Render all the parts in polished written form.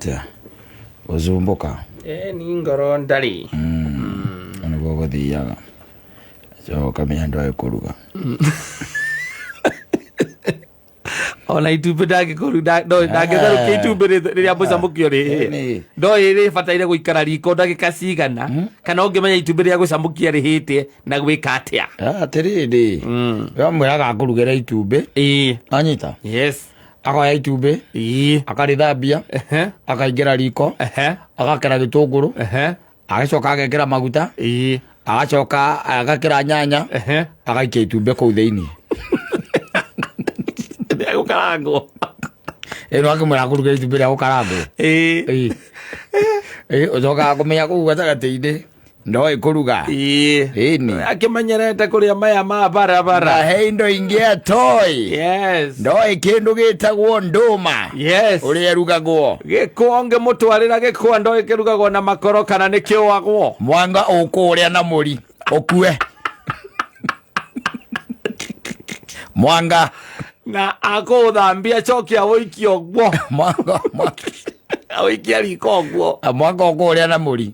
Atia? Gũcumbũka. Ni ngoro ndarĩ. Nĩguo gũthiaga. Coka ũkamenya ndũĩ kũruga. Ona itumbĩ ndangĩtherũkia itumbĩ rĩrĩa mũcamũkio rĩhĩe. Ĩni. Ndoĩ rĩbataire gũikara riko ndagĩka cigana, kana ũngĩmenya itumbĩ rĩa gũcamũkia rĩhĩte na gwĩka atĩa. Atĩrĩrĩ, we wamwĩraga akũrugĩre itumbĩ. Anyita? Yes. Akoya itumbĩ, akarĩthambia, akaingĩra riko, agakera gĩtũngũrũ, agacoka agekĩra maguta, agacoka agakĩra nyanya, agaikia itumbĩ kũu thĩinĩ. Rĩa gũkarangwo. Ĩno akĩmwĩra akũrugĩre itumbĩ rĩa gũkarangwo. Ĩĩ. Ĩĩ, ũcokaga kũmenya kũu gatagatĩ-inĩ ndoĩ kũruga. Ĩni. Akĩmenyerete kũrĩa maya ma barabara. Na he indo ingĩ atoĩ. Yes. Ndoĩ kĩndũ gĩtagwo ndũma. Yes. Ũrĩa ĩrugagwo. Gĩkwa ũngĩmũtwarĩra gĩkwa ndoĩ kĩrugagwo na makoro kana nĩ kĩũagwo. Mwanga ũkũũrĩa na mũri ũkue. Mwanga. Na akũũthambia acoke awũikie ũguo. Mwanga. Awũikie riko ũguo. Mwanga ũkũũrĩa na mũri.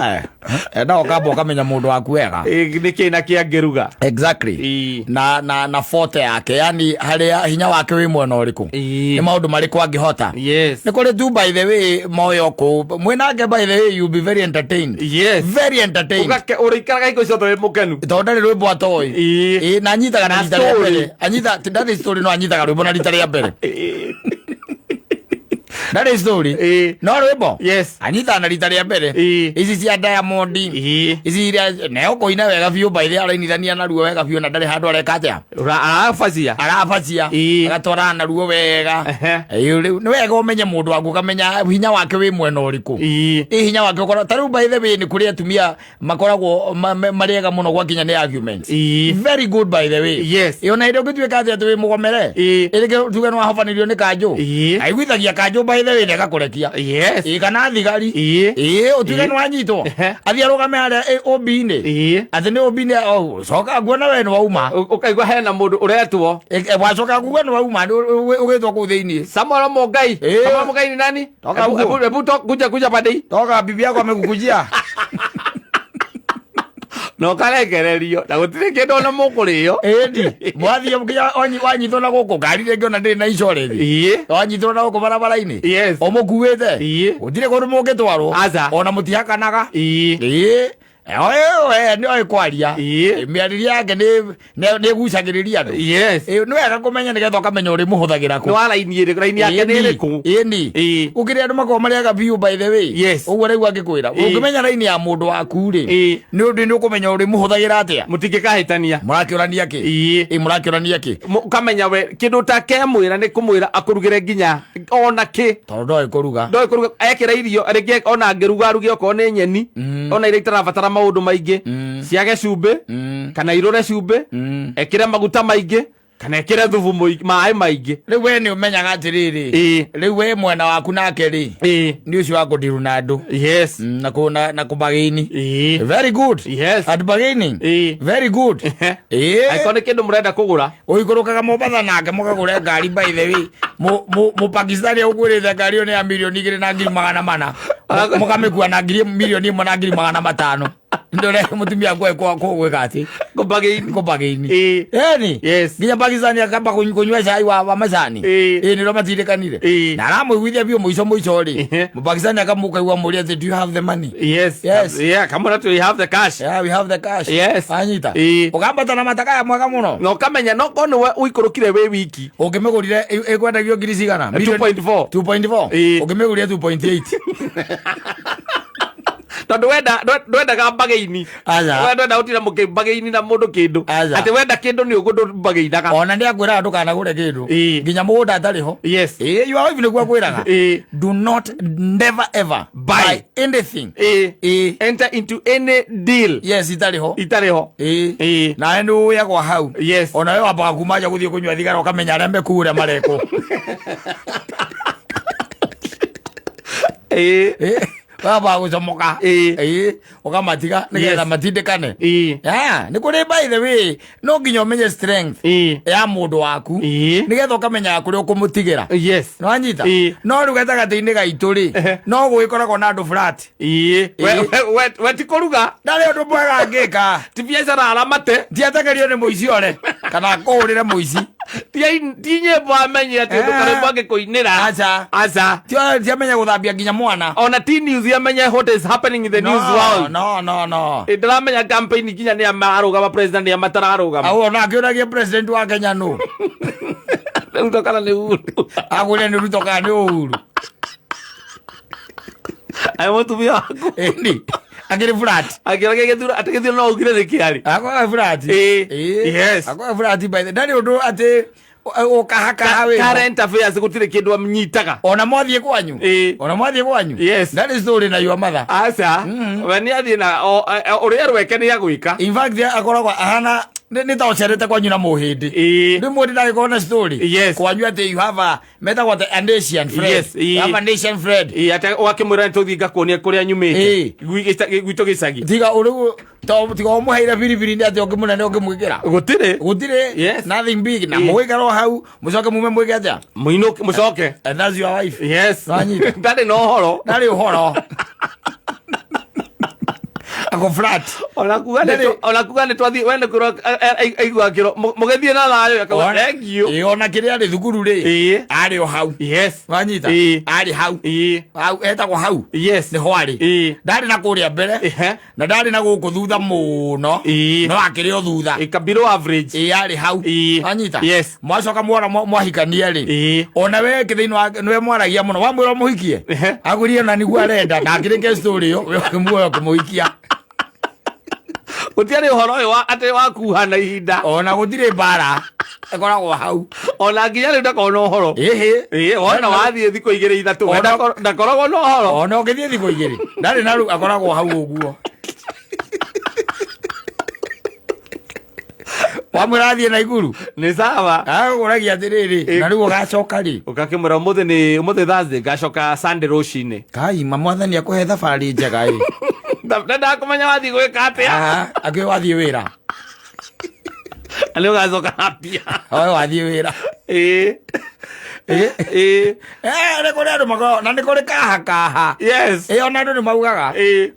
Aya. Enda ũkamba ũkamenya mũndũ waku wega. Nĩ kĩ na kĩ angĩruga. Exactly. Na forte yake, yani harĩa hinya wake wĩ mwena ũrĩkũ. Nĩ maũndũ marĩkũ angĩhota. Yes. Nĩ kũrĩ tu, by the way, moyo kũ mwĩnake, by the way, you be very entertained. Yes. Very entertained. Ũgake ũrĩikaraga hingo ciothe wĩ mũkenu. Tondũ ndarĩ rwĩmbo atoĩ. Ĩĩ, na anyitaga na Na rita rĩa story. mbere. Anyita ti ndarĩ story, no anyitaga rwĩmbo na rita rĩa mbere. Ndarĩ story. No rwĩmbo. Yes. Anyitaga na rita rĩa mbere. Ici cia Diamond. Ici iria ne ũkũina wega biũ, by the way, arainithania naruo wega biũ na ndarĩ handũ areka atĩa. Arabacia. Arabacia. Agatwarana naruo wega. Ĩĩ, rĩu nĩ wega ũmenye mũndũ waku, ũkamenya hinya wake wĩ mwena ũrĩkũ. Ĩ hinya wake ũkorwo ta rĩu, by the way, nĩ kũrĩ atumia makoragwo marĩ ega mũno gwakinya nĩ arguments. Very good, by the way. Yes. Ĩ ona hĩndĩ ũngĩtuĩka atĩ wĩ mũgomere, ĩrĩngĩ tuge nĩ wahobanĩrio nĩ kanjũ, aiguithagia kanjũ, by the way, na ĩgakũrekia. Yes. Ĩ kana thigari. Ĩ ũtuĩke nĩ wanyitwo, athiĩ arũgame harĩa OB-inĩ, atĩ nĩ OB-inĩ, coka nguona we nĩ wauma. Ũkaigua hena mũndũ ũretwo. Wacoka kuga nĩ wauma ũgĩtwo kũu thĩinĩ. Samuel Mũngai. Samuel Mũngai ni nani? Toka Hebu- huko. Hebu kuja kuja pande hii. Toka, bibi yako amekukujia. Na ũkarekererio na gũtirĩ kĩndũ ona mũkũrĩo. Ĩndi mwathiĩ nginya wanyitwo na gũkũ ngari rĩngĩ ona ndĩrĩ na insurance. Wanyitwo na gũkũ barabara-inĩ, ũmũkuĩte, gũtirĩ kũndũ mũngĩtwarwo. Aca. Ona mũtihakanaga. Ĩĩ, nĩ oĩ kwaria. Mĩarĩrie yake nĩ ĩgucagĩrĩria andũ. Yes. Ĩ, nĩ wega kũmenya nĩgetha ũkamenya ũrĩmũhũthagĩra Nĩ kũ. wa raini ĩrĩkũ, raini yake nĩ ĩrĩkũ? Ĩni. Gũkĩrĩ andũ makoragwo marĩ ega biũ, by the way. Yes. Ũguo rĩu angĩkwĩra, ũngĩmenya raini ya mũndũ waku rĩ, nĩ ũndũ nĩ ũkũmenya ũrĩmũhũthagĩra atĩa. Mũtingĩkahĩtania. Mũrakĩũrania kĩ? Ĩ mũrakĩũrania kĩ? Ũkamenya we kĩndũ ũtakemwĩra nĩ kũmwĩra akũrugĩre nginya ona kĩ. Tondũ ndoĩ kũruga. Ndoĩ kũruga, ekĩra irio rĩngĩ ona angĩruga aruge okorwo nĩ nyeni, ona iria itarabatara maũndũ maingĩ, ciage cumbĩ kana irũre cumbĩ, ekĩre maguta maingĩ kana ekĩre thubu maĩ maingĩ. Rĩu we nĩ ũmenyaga atĩrĩrĩ, rĩu we mwena waku nake rĩ, nĩ ũcio wa kũndiru na andũ. Yes. Na kũ na kũbagĩini. Very good. Yes. At bargaining. Very good. Ĩĩ. Angĩkorwo nĩ kĩndũ mũrenda kũgũra. Ũikũrũkaga Mombatha nake mũkagũre ngari, by the way. Mu Pakistani ũkwĩrĩte ngari ĩyo nĩ ya 2,400,000. Mũkamĩkua na ngiri 1,500,000. Ndore mũtumia kwe kwa gwĩka atĩ. Kũbagĩini. Kũbagĩini. Ĩĩ. Ĩni. Yes. Nginya Pakistani akamba kũnyua cai wa macani. Ĩĩ nĩro matindĩkanire. Na aramũiguithia biũ mũico mũico rĩ. Mũpakistani akamũkaigua mũria atĩ, "Do you have the money?" Yes. Yes. Yeah, kamũra we have the cash. Yeah, we have the cash. Yes. Anyita. Ũkambata na matakaya mwega mũno. Na ũkamenya no korwo nĩwe ũikũrũkire wĩ wiki. Ũngĩmĩgũrire ĩkwendagio ngiri cigana? 2.4. 2.4. Ũngĩmĩgũrire 2.8. Tondũ wenda ndwendaga mbagĩini. Aca. We ndwenda gũtinda mũkĩmbagĩini na mũndũ kĩndũ. Aca. Atĩ wenda kĩndũ nĩ ũguo ndũmbagĩinaga. Ona nĩ akwĩraga ndũkanagũre kĩndũ. Nginya mũgũnda atarĩ ho. Yes. Ĩĩ, your wife nĩguo akwĩraga. Do not, never ever buy anything. Ĩĩ. Enter into any deal. Yes, itarĩ ho. Itarĩ ho. Ĩĩ. Ĩĩ. Nawe nĩ ũyagwo hau. Yes. Ona we wambaga kuma nja gũthiĩ kũnyua thigara, ũkamenya arĩa mekuu ũrĩa marekwo. Ĩĩ. Ĩĩ. Kaba gũcomoka. Ĩĩ. Ĩĩ, ũkamatiga nĩgetha Yes. matindĩkane. Ĩĩ. Yeah, nĩ kũrĩ by the way no nginya ũmenye strength Ĩĩ. ya mũndũ waku Ĩĩ. nĩgetha ũkamenyaga kũrĩa ũkũmũtigĩra. Yes. Nĩwanyita? Ĩĩ. No rĩu gatagatĩ-inĩ gaitũ rĩ, Ehe. no gũgĩkoragwo na andũ flat. Ĩĩ. We- Ĩĩ. we ti kũruga. Ndarĩ ũndũ mwega angĩka. Ti biacara aramate. Ndiategerio nĩ mũici ore kana kũhũrĩre mũici. Ti nyĩmbo amenye atĩ ũndũ Eh. karwĩmbo angĩkũinĩra. Aca. Aca. Tiamenya gũthambia nginya mwana. Ona ti news amenye what is happening in the news world. No, no, no. Ĩ, Ndĩramenya campaign nginya nĩ a mararũgama president nĩ a matararũgama. Au ona akĩũragia president wa Kenya nũ. Ruto kana nĩ Uhuru. Agũrĩa nĩ Ruto kana nĩ Uhuru. Aĩ mũtumia waku. Ĩni. Akĩrĩ flat. Akĩragia gĩthurano atĩ gĩthurano no ugire nĩ kĩarĩ. Akoragwo flat. Ĩĩ. Ĩĩ. Yes. Akoragwo flat by the ndarĩ ũndũ atĩ ũkahakaha wĩho. Current affairs gũtirĩ kĩndũ anyitaga. Ona mwathiĩ kwanyu. Ĩĩ. Ona mwathiĩ kwanyu. Yes. Ndarĩ story na your mother. Aca. We nĩ athiĩ na ũrĩa erwo eke nĩ agwĩka. In fact akoragwo ahana nĩ ta ũcerete kwanyu na mũhĩndĩ. Ĩĩ. Rĩu mũhĩndĩ ndagĩkorwo na story. Yes. Kwanyu atĩ you have a metagwo atĩ an Asian friend. Yes, ĩĩ. You have an Asian friend. Ĩĩ, atĩ ũgakĩmwĩra nĩ tũthiĩ ngakuonie kũrĩa nyumĩte. Ĩĩ. Gwitũ gĩcagi. Tiga ũrĩu tiga ũmũheire biribiri nĩ atĩ ũngĩ mũnene ũngĩmwĩkĩra. Gũtirĩ. Gũtirĩ. Yes. Nothing big na Ĩĩ. mũgĩikara o hau mũcoke mume mwĩke atĩa. Mũinũke mũcoke. And that's your wife. Yes. Nĩwanyita? Ndarĩ na ũhoro. Ndarĩ ũhoro. Ako flat. Ona kuga nĩ Ndarĩ- ona kuga nĩ twathiĩ we nĩ kwĩrwo aigua kĩro mũgĩthiĩ na thayũ akauga thank you. Ĩĩ, ona kĩrĩa arĩ thukuru rĩ. Ĩĩ. Arĩ o hau. Yes. Wanyita? Ĩĩ. Arĩ hau. Ĩĩ. Hau etagwo hau. Yes. Nĩho arĩ. Ĩĩ. Ndarĩ na kũrĩa mbere. Ehe. Na ndarĩ na gũkũ thutha mũno. Ĩĩ. No akĩrĩ o thutha. Ĩka below average. Ĩĩ arĩ hau. Ĩĩ. Wanyita? Yes. Mwacoka mwona mwahikania rĩ. Ĩĩ. Ona we thĩinĩ wa nĩwe mwaragia mũno wamwĩra ũmũhikie. Ehe. Agwĩrire ona nĩguo arenda na akĩrĩkia story ĩyo we ũkĩmuoya ũkĩmũhikia. Gũtiarĩ ũhoro ũyũ wa atĩ wa kuhana ihinda. Ona gũtirĩ mbara ĩkoragwo hau. Ona nginya rĩu ndakoragwo na ũhoro. Ĩhĩ. Ĩĩ, wona wathiĩ thikũ igĩrĩ ithatũ we Ona- ndakoragwo na ũhoro. Ona ũngĩthiĩ thikũ igĩrĩ ndarĩ na rĩu akoragwo hau ũguo. Wamwĩra athiĩ Naikuru Nĩ sawa. agũragia atĩrĩrĩ na rĩu ũgacoka rĩ. Ũgakĩmwĩra ũmũthĩ nĩ ũmũthĩ Thursday ngacoka Sunday rũcinĩ. Kai ma mwathani akũhe thabarĩ njega ĩ. Ndendaga kũmenya wathiĩ gwĩka atĩa. Aha, akĩũĩ wathiĩ wĩra. Na nĩ ũgacoka na mbia. Oe wathiĩ wĩra. Ĩĩ. Ĩĩ. Ĩĩ. Eh, nĩ kũrĩ andũ makoragwo na nĩ kũrĩ kaha kaha. Yes. Ĩ ona andũ nĩ maugaga. Ĩĩ.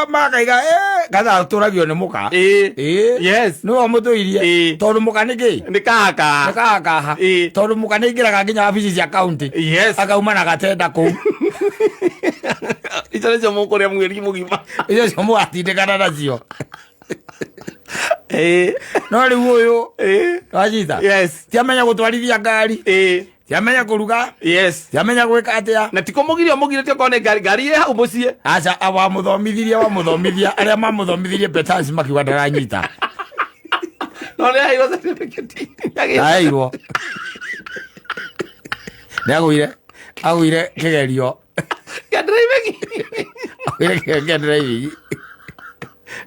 Makaiga eh gatha tũragio nĩ mũka. Ĩĩ. Ĩĩ. Yes. Nĩwe ũmũtũirie. Ĩĩ. Tondũ mũka nĩ kĩ? Nĩ kaha kaha. Nĩ kaha kaha. Ĩĩ. Tondũ mũka nĩ aingĩraga nginya wabici cia kaunti. Yes. Akauma na gatenda kũu. Icio nĩcio mũkũrĩa mweri mũgima. Icio cio mũgatindĩkana nacio. Ĩĩ. No rĩu ũyũ Ĩĩ. wanyita. Yes. Tiamenya gũtwarithia ngari. Ĩĩ. Tiamenya kũruga. Yes. Tiamenya gwĩka atĩa. Na ti kũmũgiria ũmũgirĩtie okorwo nĩ ngari ngari ĩ hau mũciĩ. Aca wamũthomithirie wamũthomithia arĩa mamũthomithirie Petasi makiuga ndaranyita. No nĩ aheirwo certificate. Ndaheirwo. Nĩagũire agũire kĩgerio. Kĩa driving. Agũire kĩgerio kĩa driving.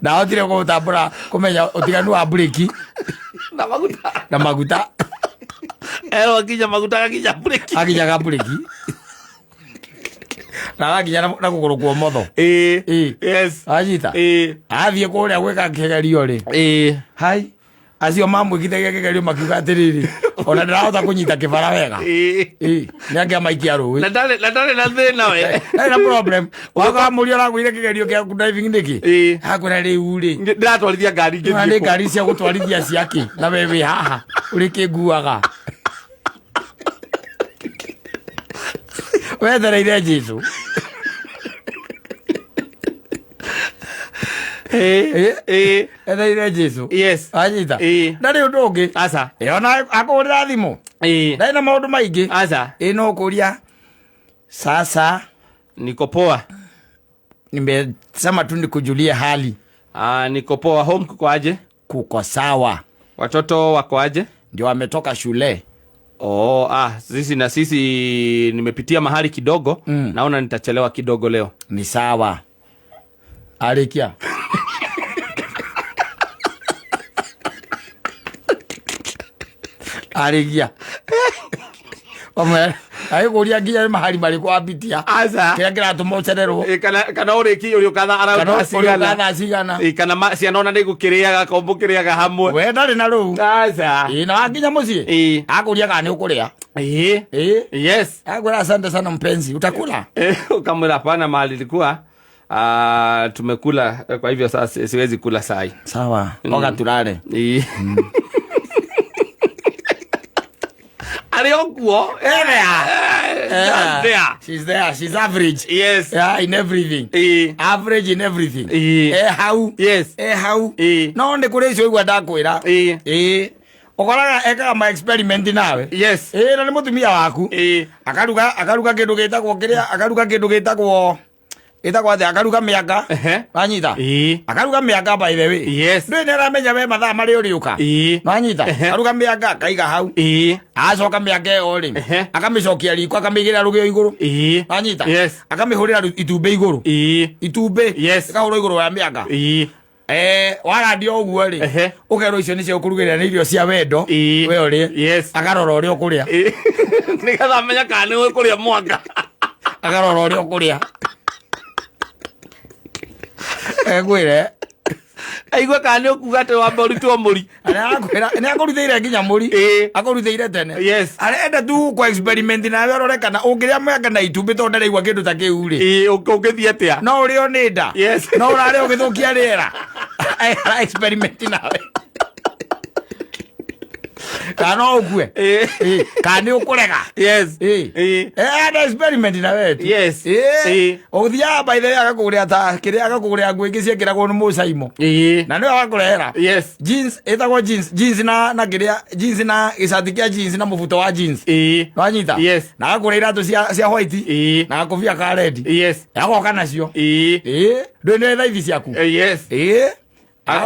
Ndahotire kũmũtambũra kũmenya ũtiganu wa mburĩki Na maguta. na maguta. Erwo akinya maguta agakinya mburĩki. Akinyaga mburĩki. Na agakinya na kũgũrũ kwa ũmotho. Ĩĩ. Ĩĩ. Yes. Anyita. Ĩĩ. Athiĩ kũrĩa gwĩka kĩgerio rĩ. Ĩĩ. Hai. Acio mamwĩkithagia kĩgerio makiuga atĩrĩrĩ ona ndarahota kũnyita kĩbara wega. Ĩĩ. Ĩĩ, nĩ angĩamaikia rũĩ. Na ndarĩ na thĩna we. Ndarĩ na problem. Wakamũria ũragũire kĩgerio kĩa driving nĩkĩ? Ĩĩ. Akwĩra rĩu rĩ. Ndĩratwarithia ngari Nĩ ngĩthiĩ kũ. ngari cia gũtwarithia ciakĩ na we wĩ haha ũrĩ kĩnguaga. Wethereire Jesũ. Ĩĩ. Ĩĩ. Ethereire Jesũ. Yes. Anyita. Ĩĩ. Ndarĩ ũndũ ũngĩ. Aca. Ĩ ona akũhũrĩra thimũ. Ĩĩ. Ndarĩ na maũndũ maingĩ. Aca. Ĩ no kũria sasa Niko poa. nimesema tu nikujulie hali. Ah, niko poa. Home kuko aje? Kuko sawa. Watoto wako aje? Ndio wametoka shule. Oh, ah, sisi na sisi nimepitia mahali kidogo. Naona nitachelewa kidogo leo. Ni sawa. Arĩkia. Arĩkia. Agĩkũria nginya nĩ mahari marĩkũ wambitia. Aca. Kĩrĩa kĩratũma ũcererwo. Ĩ, kana ũrĩki ũrĩũka thaa Kana arauta ũrĩũka cigana. thaa cigana. Ĩ, kana ciana ona nĩ igũkĩrĩaga ko mũkĩrĩaga hamwe. We ndarĩ na rũu. Aca. Ĩ, na wakinya mũciĩ. Ĩ. Akũria kana nĩ ũkũrĩa. Ĩ. Ĩ. Yes. Akwĩra asante sana mpenzi, utakula? Ukamwĩra hapana, mahali ilikuwa tumekula, kwa hivyo sasa siwezi kula sai. Sawa. Oga tulale. Ĩ. Arĩ o kuo. Yeah. There. She's there. She's average. Yes. Yeah, in everything. Ĩ. Average in everything. Ĩ. Hau. Yes. Hau. Ĩ. No nĩ kũrĩ icio igua ndakwĩra. Ĩ. Ĩ. Ũkoraga ekaga ma experiment nawe. Yes. Ĩ, na nĩ mũtumia waku. Ĩ. Akaruga kĩndũ gĩtagwo kĩrĩa, akaruga kĩndũ gĩtagwo gĩtagwo atĩa, akaruga mĩanga. Ehe. Wanyita? Ĩ. Akaruga mĩanga by the way. Yes. Ndũĩ nĩ aramenya we mathaa marĩa ũrĩũka. Ĩ. Wanyita? Ehe. Akaruga mĩanga akaiga hau. Ĩ. Acoka mĩanga ĩyo rĩ, Ehe. akamĩcokia riko akamĩigĩrĩra rũgĩo igũrũ. Ĩ. Wanyita? Yes. Akamĩhũrĩra itumbĩ igũrũ. Ĩ. Itumbĩ. Yes. Ĩkahũrwo igũrũ wa mĩanga. Ĩ. Warandia ũguo rĩ, Ehe. ũkerwo icio nĩcio ũkũrugĩrĩra nĩ irio cia wendo. Ĩ. We ũrĩe. Yes. Akarora ũrĩa ũkũrĩa. Ĩ. Nĩgetha amenye kana nĩ ũkũrĩa mwanga. Akarora ũrĩa ũkũrĩa. Ekwĩre. Aigue kana nĩ ũkuga atĩ wambe ũrutwo mũri. Arakwĩra nĩ akũrutĩire nginya mũri. Ĩ. Akũrutĩire tene. Yes. Arenda tu kwa experiment nawe ũrore kana ũngĩrĩa mwanga na itumbĩ tondũ ndaraigua kĩndũ ta kĩu rĩ. Ĩ, ũngĩthiĩ atĩa? No ũrĩo nĩ nda. Yes. No ũrarĩa ũgĩthũkia rĩera. Ara experiment nawe. Kana no ũkue. Ĩ. Ĩ, kana nĩ ũkũrega. Yes. Ĩ. Ĩ. Ada experiment nawe tu. Yes. Ĩ. Ĩ. Ũthiaga by the way agakũgũrĩra ta kĩrĩa agakũgũrĩra nguo ingĩ ciekĩragwo nĩ mũcaimo. Ĩ. Na nĩwe agakũrehera. Yes. Jeans ĩtagwo jeans, jeans na kĩrĩa jeans na gĩcati kĩa jeans na mũbuto wa jeans. Ĩ. Wanyita? Yes. Na agakũgũrĩra iratũ cia white. Ĩ. Na gakobia ka red. Yes. Agoka nacio. Ĩ. Ĩ. Ndũĩ nĩ thaithi ciaku. Yes. Ĩ.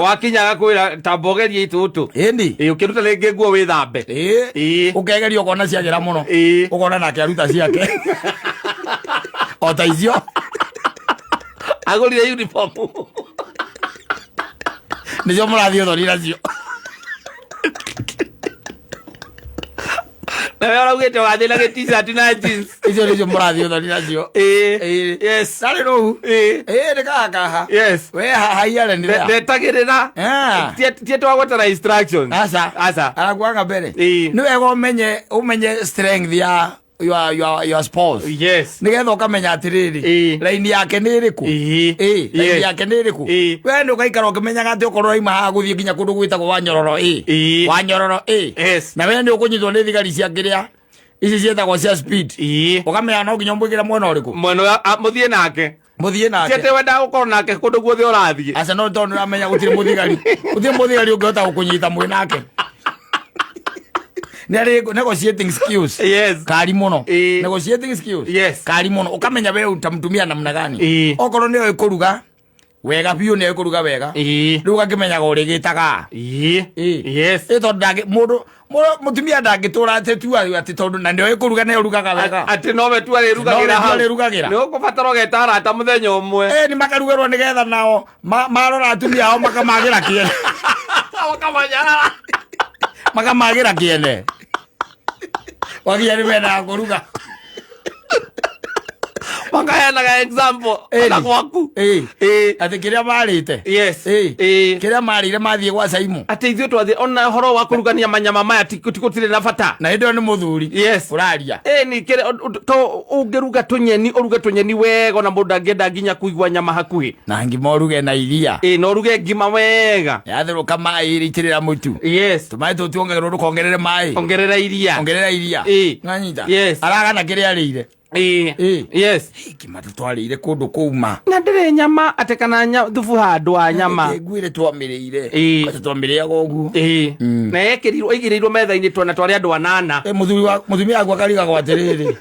Wakinya agakwĩra tamba ũgerie itũtũ. Ĩndi. Ĩ, ũkĩruta rĩngĩ nguo wĩthambe. Ĩ. Ĩ. Ũkegeria ũkona ciagĩra mũno. Ĩ. Ũkona nake aruta ciake. O ta icio. Agũrire uniform. Nĩcio mũrathiĩ ũthoni nacio. Nawe ũraugĩte ũgathiĩ na gĩ-t-shirt na jeans. Icio nĩcio mũrathiĩ ũthoni nacio. Ĩ. Ĩ. Yes. Narĩ rũu. Ĩ. Ĩ nĩ kaha kaha. Yes. We haha iare nĩ there. Ndetagĩrĩra. Ah. Tie twagwetera instructions. Aca. Aca. Arakuanga mbere. Ĩ. Nĩ wega ũmenye strength ya your spouse. Yes. Nĩgetha ũkamenya atĩrĩrĩ. Ĩ. Raini yake nĩ ĩrĩkũ? Ĩ. Ĩ, raini Yes. yake nĩ ĩrĩkũ? Ĩ. We nĩ ũgaikara ũkĩmenyaga atĩ okorwo ũrauma haha gũthiĩ nginya kũndũ gwĩtagwo Wanyororo ĩ. Ĩ. Wanyororo ĩ. Yes. Na we nĩ ũkũnyitwo nĩ thigari cia kĩrĩa ici ciĩtagwo cia speed. Ĩ. Ũkamenya no nginya ũmwĩkĩre mwena ũrĩkũ. Mwena ũrĩa mũthiĩ nake. Mũthiĩ nake. Ti atĩ wendaga gũkorwo nake kũndũ guothe ũrathiĩ. Aca no tondũ nĩũramenya gũtirĩ mũthigari. Gũtirĩ mũthigari ũngĩhota gũkũnyita mwĩ nake. Nĩ arĩ negotiating skills. Yes. Kari mũno. Ĩ. Negotiating skills. Yes. Kari mũno. Ũkamenya we utamtumia namna gani. Ĩ. Okorwo nĩoĩ kũruga wega biũ nĩoĩ kũruga wega. Ĩ. Rĩu ũgakĩmenyaga ũrĩgĩtaga. Ĩ. Ĩ. Yes. Ĩ tondũ ndangĩ mũndũ mũtumia ndangĩtũra atĩ tu atĩ tondũ na nĩoĩ kũruga nĩ ũrugaga wega. Atĩ nowe tu arĩrugagĩra Nowe tu hau. arĩrugagĩra. Nĩ ũkũbatara ũgeta arata mũthenya ũmwe. Ĩ nĩ makarugĩrwo nĩgetha nao marora atumia ao makamagĩra kĩene. Makamanyarara. Makamagĩra kĩene. Wakinya nĩ mendaga kũruga. Makaheanaga example Ĩni. ona gwaku. Ĩ. Ĩ. Atĩ kĩrĩa marĩte. Yes. Ĩ. Ĩ. Kĩrĩa marĩire mathiĩ gwa Saimu. Atĩ ithuĩ twathiĩ ona ũhoro wa kũrugania manyama maya ti gũtirĩ na bata. Na hĩndĩ ĩyo nĩ mũthuri. Yes. Ũraria. Ĩ ni kĩrĩa to ũngĩruga tũnyeni ũruge tũnyeni wega ona mũndũ ndangĩenda nginya kũigua nyama hakuhĩ. Na ngima ũruge na iria. Ĩ na ũruge ngima wega. Yatherũka maĩ itĩrĩra mũtu. Yes. Tũmaĩ tũu tuongererwo ndũkongerere maĩ. Ongerera iria. Ongerera iria. Ĩ. Nwanyita. Yes. Aragana kĩrĩa arĩire. Ĩ. Ĩ. Yes. Ngima tũtwarĩire kũndũ kũu ma. Na ndĩrĩ nyama atĩ kana thubu handũ wa nyama. Ngwĩre twamĩrĩire. Ĩ. Kwaca twamĩrĩaga ũguo. Ĩ. Na yekĩrirwo ĩigĩrĩirwo metha-inĩ twana twarĩ andũ anana. Ĩ mũthuri wa mũtumia wakwa akarigagwo atĩrĩrĩ.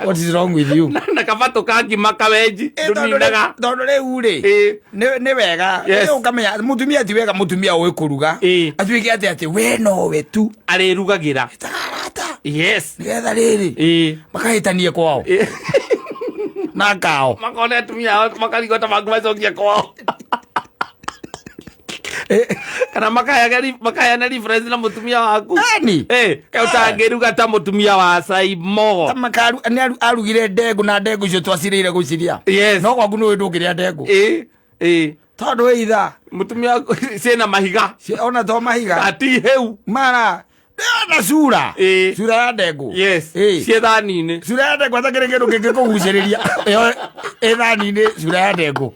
What is wrong with you? Na kabatũ ka ngima kawenji ndũninaga. Tondũ rĩu rĩ Ĩ. nĩ wega Yes. Rĩu ũkamenya mũtumia ti wega mũtumia ũĩ kũruga Ĩ. atuĩke atĩ we nowe tu Arĩrugagĩra. tagarata Yes. nĩgetha rĩrĩ Ĩ. makahĩtanie kwao Ĩ. na kao Makona atumia ao makarigwo ta mangĩmacokia kwao. Kana makaheana reference na mutumia waku. Eni. Kaĩ ũtangĩruga ta mutumia wa Saimo. Tamakaru nĩ arugire ndengũ na ndengũ icio twacirĩire gũciria. Yes. No gwaku nĩ ũĩ ndũngĩrĩa ndengũ. Tondũ ĩ itha. Mutumia waku ciĩna mahiga. Ona to mahiga. Ati heu. Mara. Na cura. Cura ya ndengũ. Yes. Ciĩ thani-inĩ. Cura ya ndengũ atakĩrĩ kĩndũ kĩngĩkũgucĩrĩria. Ĩyo ĩ thani-inĩ cura ya ndengũ.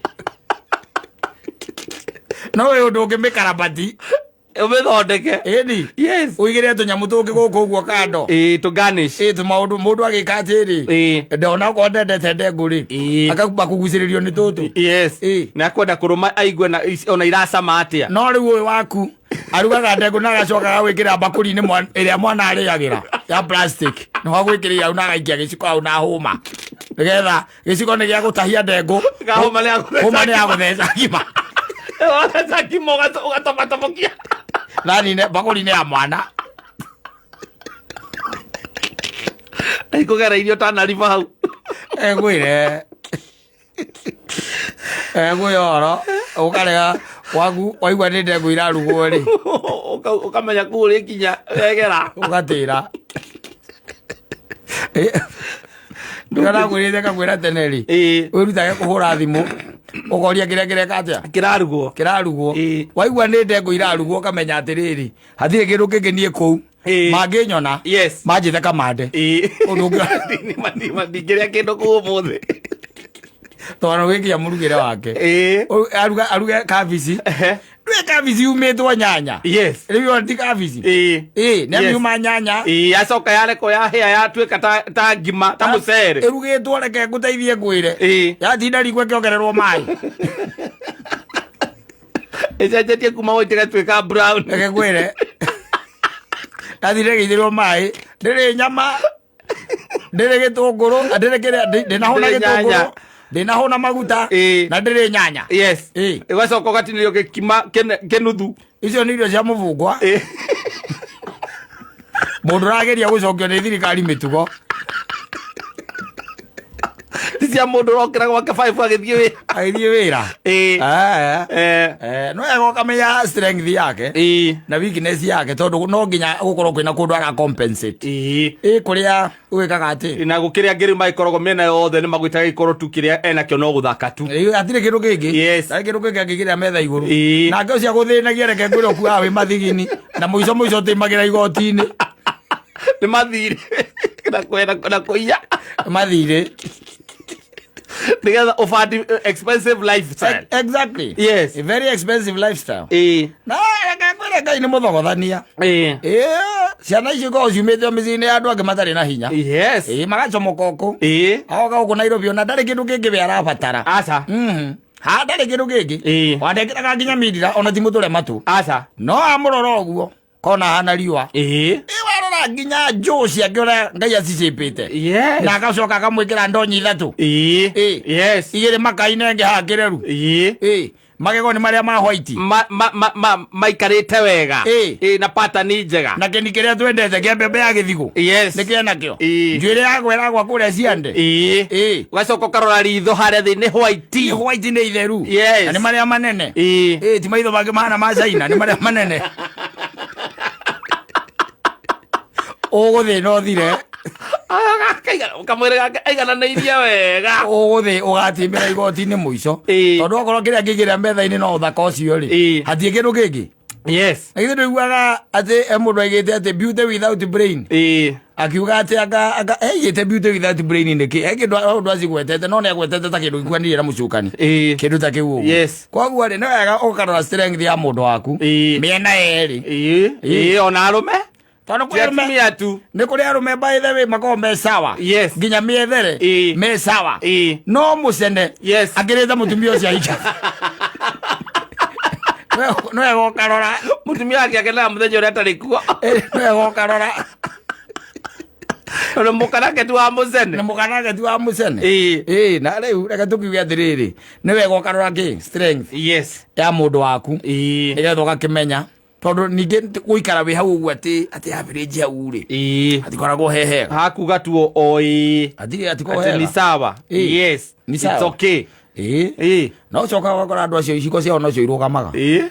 No ũyũ ũndũ ũngĩmĩkarabati. Ũmĩthondeke. Ĩni. Yes. Ũigĩre tũnyamũ tũngĩ gũkũ ũguo kando. Tũ garnish. Tũmaũndũ mũndũ agĩka atĩrĩ. Ndona okorwo ndendete ndengũ rĩ. Akamba kũgucĩrĩrio nĩ tũtũ. Yes. Na akwenda kũrũma aigue na ona iracama atĩa. No rĩu ũyũ waku arugaga ndengũ na agacoka agagwĩkĩra mbakũri-inĩ ĩrĩa mwana arĩagĩra ya plastic. Nĩ wagwĩkĩrĩra hau na agaikia gĩciko hau na hũma. Nĩgetha gĩciko nĩ gĩa gũtahia ndengũ. Hũma nĩ ya gũtheca Hũma nĩ ya gũtheca ngima. Ũgatheca ngima ũgatobotobokia. Thani-inĩ, mbakũri-inĩ ya mwana. Ikũgera irio tanariba hau. Ngwĩre. Ngwĩre ũhoro, ũkarega waku waigua nĩ ndengũ irarugwo rĩ. Ũkamenya kũu ũrĩkinya wegera. Ũgatĩra. Ndũrakwĩrĩte ngakwĩra tene rĩ. Wĩrutage kũhũra thimũ. Ũkoria kĩrĩa kĩreka atĩa? Kĩrarugwo. Kĩrarugwo. Waigua nĩ ndengũ irarugwo ũkamenya atĩrĩrĩ, hatirĩ kĩndũ kĩngĩ niĩ kũu. Mangĩnyona. Yes. Manjĩte kamande. Ũndũ ũngĩ. Ndingĩrĩa kĩndũ kũu ũmũthĩ. Tondũ wĩkia mũrugĩre wake. Aruge kabici. Ndũĩ kabici yumĩtwo nyanya. Yes. Rĩu ĩyo ti kabici. Nĩ amiuma nyanya. Yacoka yarekwo yahĩa yatuĩka ta ngima, ta mũcere. Ĩrugĩtwo reke ngũteithie ngwĩre. Yatinda riko ĩkĩongererwo maĩ. Ĩcenjetie kuma white ĩgatuĩka brown. Reke ngwĩre. Yatinda ĩgĩitĩrwo maĩ. Ndĩrĩ nyama. Ndĩrĩ gĩtũngũrũ, ndĩrĩ kĩrĩa, ndĩnahũna Ndĩrĩ gĩtũngũrũ, nyanya. ndĩnahũna maguta, na ndĩrĩ nyanya. Yes. Ũgacoka ũgatinĩrio gĩkima kĩnuthu. Icio nĩ irio cia mũbungwa. Mũndũ ũrageria gũcokio nĩ thirikari mĩtugo. Ti cia mũndũ ũrokĩra gwake 5 agĩthiĩ wĩra. Agĩthiĩ wĩra. No wega ũkamenya strength yake. Na weakness yake, tondũ no nginya gũkorwo kwĩna kũndũ ara compensate. Kũrĩa ũgĩkaga atĩ. Na gũkĩrĩa ngĩrĩ magĩkoragwo mĩena yothe nĩ magwĩtaga gĩkorwo tu kĩrĩa enakĩo no gũthaka tu. Hatirĩ kĩndũ kĩngĩ. Yes. Hatirĩ kĩndũ kĩngĩ angĩkĩrĩa metha igũrũ. Nake ũcio agũthĩnagia reke ngwĩre ũkuaga wĩ mathigini na mũico mũico ũtĩmagĩra igoti-inĩ. Nĩ mathirĩ. Na kwenda na kũiya. Mathirĩ. Nĩgetha ũbandi expensive lifestyle. Exactly. Yes. A very expensive lifestyle. Na reke ngwĩre Ngai nĩ mũthogothania. Ciana icio ikoragwo ciumĩte o mĩciĩ-inĩ ya andũ angĩ matarĩ na hinya. Yes. Magacomoka ũkũ. Agoka gũkũ Nairobi ona ndarĩ kĩndũ kĩngĩ we arabatara. Aca. Ha, ndarĩ kĩndũ kĩngĩ. Wandekĩraga nginya mindira ona ti mũtũre matũ. Aca. No amũrora ũguo kona hana riũa. Warora nginya njũũ ciake ũrĩa Ngai acicĩpĩte. Yes. Na agacoka akamwĩkĩra ndonyi ithatũ. Yes. Igĩrĩ makaine ĩngĩ haha kĩreru. Magego nĩ marĩa ma white. Maikarĩte wega. Na pattern njega. Na kĩni kĩrĩa twendete kĩa mbembe ya gĩthigũ. Yes. Nĩ kĩa nakĩo. Njuĩrĩ ya gwĩragwa kũrĩa ciande. Ũgacoka ũkarora ritho harĩa thĩ nĩ white. Nĩ white nĩ itheru. Yes. Na nĩ marĩa manene. Ti maitho mangĩ mahana ma China, nĩ marĩa manene. Ũgũthĩna ũthire. Ũkamwĩra aigananĩirie wega. Ũgũthĩ ũgatimbĩra igoti-inĩ mũico. Tondũ okorwo kĩrĩa kĩngĩrĩa metha-inĩ no ũthaka ũcio rĩ. Hatirĩ kĩndũ kĩngĩ. Yes. Na githĩ ndũiguaga atĩ he mũndũ aigĩte atĩ beauty without brain. Akiuga atĩ anga aigĩte beauty without brain nĩkĩ? He kĩndũ ũndũ acigwetete, no nĩ agwetete ta kĩndũ gĩkuanĩire na mũcukani. Kĩndũ ta kĩu ũguo. Yes. Koguo rĩ, nĩ wega ũkarora strength ya mũndũ waku. Mĩena yerĩ. Ona arũme? Tondũ kwĩ arũme Atumia tu. Nĩ kũrĩ arũme by the way makoragwo me sawa. Yes. Nginya mĩethere. Me sawa. No mũcene. Yes. Akĩrĩte mũtumia ũcio aika. No wega ũkarora. Mũtumia wake akenaga mũthenya ũrĩa atarĩ kuo. No wega ũkarora. Tondũ mũkanake ti wa mũcene. Nĩ mũkanake ti wa mũcene. Na rĩu reke tũkiuge atĩrĩrĩ, nĩ wega ũkarora kĩ? Strength. Yes. Ya mũndũ waku. Nĩgetha ũgakĩmenya. Tondũ ningĩ gũikara wĩ hau ũguo atĩ average hau rĩ. Hatikoragwo he hega. Hakuga tu o ĩĩ. Hatirĩ, hatikoragwo Atĩ hega. ni sawa. Yes. Ni It's sawa. okay. Ĩĩ. Ĩĩ. No ũcokaga ũgakora andũ acio iciko ciao nocio irũgamaga. Ĩĩ.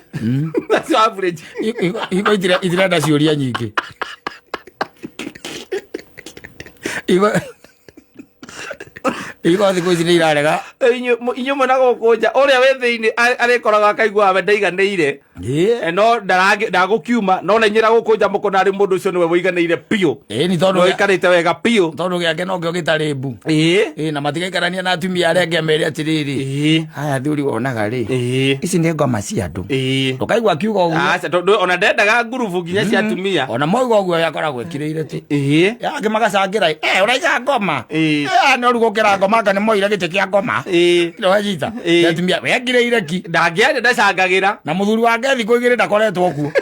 Acio average. Iko itirenda ciũria nyingĩ. Iko thikũ ici nĩ irarega. Inyuĩ mwena gũkũ nja ũrĩa wĩ thĩinĩ arĩkoraga akaigua we ndaiganĩire. Ĩĩ. No ndagũkiuma no na inyuĩ na gũkũ nja mũkona arĩ mũndũ ũcio nĩwe wĩiganĩire biũ. Ĩĩ, nĩ tondũ Nĩwe ũikarĩte wega biũ. Tondũ gĩake nokĩo gĩtarĩ mbu. Ĩĩ. Ĩĩ, na matigaikarania na atumia arĩa angĩ amere atĩrĩrĩ. Ĩĩ. Haya athuri wonaga rĩ. Ĩĩ. Ici nĩ ngoma cia andũ. Ĩĩ. Ndũkaigua akiuga ũguo. Aca, tondũ ona ndendaga ngurubu nginya cia atumia. Ona moiga ũguo yakoragwo ĩkirĩire tu. Ĩĩ. Angĩ magacangĩra, eh, ũraiga ngoma. Ĩĩ. Eh, no rĩu gũkĩra ngoma anga nĩ moire gĩtĩ kĩa ngoma. Ĩĩ. Nĩwanyita? Ĩĩ. Atumia, wekirĩire ki. Ndangĩaria ndacangagĩra. Na mũthuri wake thikũ igĩrĩ ndakoretwo kuo.